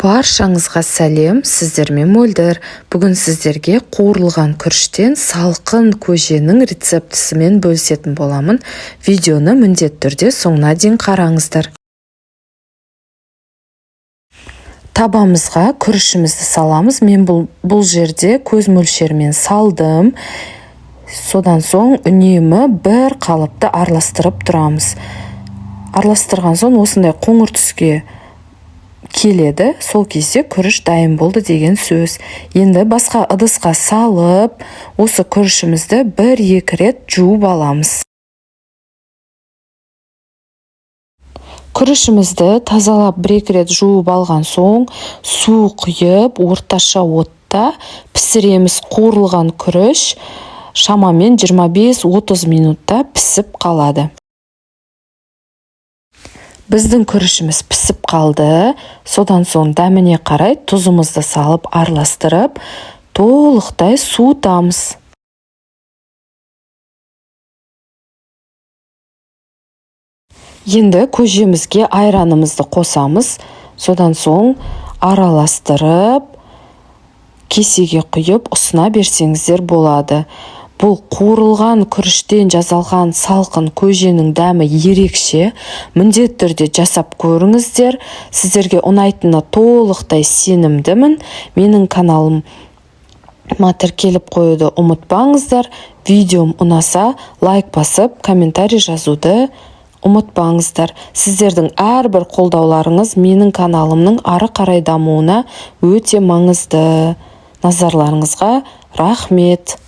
Баршаңызға сәлем, сіздермен Мөлдір. Бүгін сіздерге қуырылған күріштен салқын көженің рецептісімен бөлісетін боламын. Видеоны міндетті түрде соңына дейін қараңыздар. Табамызға күрішімізді саламыз. Мен бұл жерде көз мөлшерімен салдым. Содан соң үнемі бір қалыпты араластырып тұрамыз. Араластырған соң осындай қоңыр түске келеді. Сол кезде күріш дайын болды деген сөз. Енді басқа ыдысқа салып, осы күрішімізді бір-екі рет жуып аламыз. Күрішімізді тазалап бір-екі рет жуып алған соң, су құйып, орташа отта пісіреміз. Қуырылған күріш шамамен 25-30 минутта пісіп қалады. Біздің күрішіміз пісіп қалды. Содан соң дәміне қарай тұзымызды салып араластырып, толықтай суытамыз. Енді көжемізге айранымызды қосамыз. Содан соң араластырып, кесеге құйып ұсына берсеңіздер болады. Бұл қуырылған күріштен жасалған салқын көженің дәмі ерекше. Міндетті түрде жасап көріңіздер. Сіздерге ұнайтынына толықтай сенімдімін. Менің каналыма тіркеліп қоюды ұмытпаңыздар. Видеом ұнаса, лайк басып, комментарий жазуды ұмытпаңыздар. Сіздердің әрбір қолдауларыңыз менің каналымның ары қарай дамуына өте маңызды. Назарларыңызға рахмет.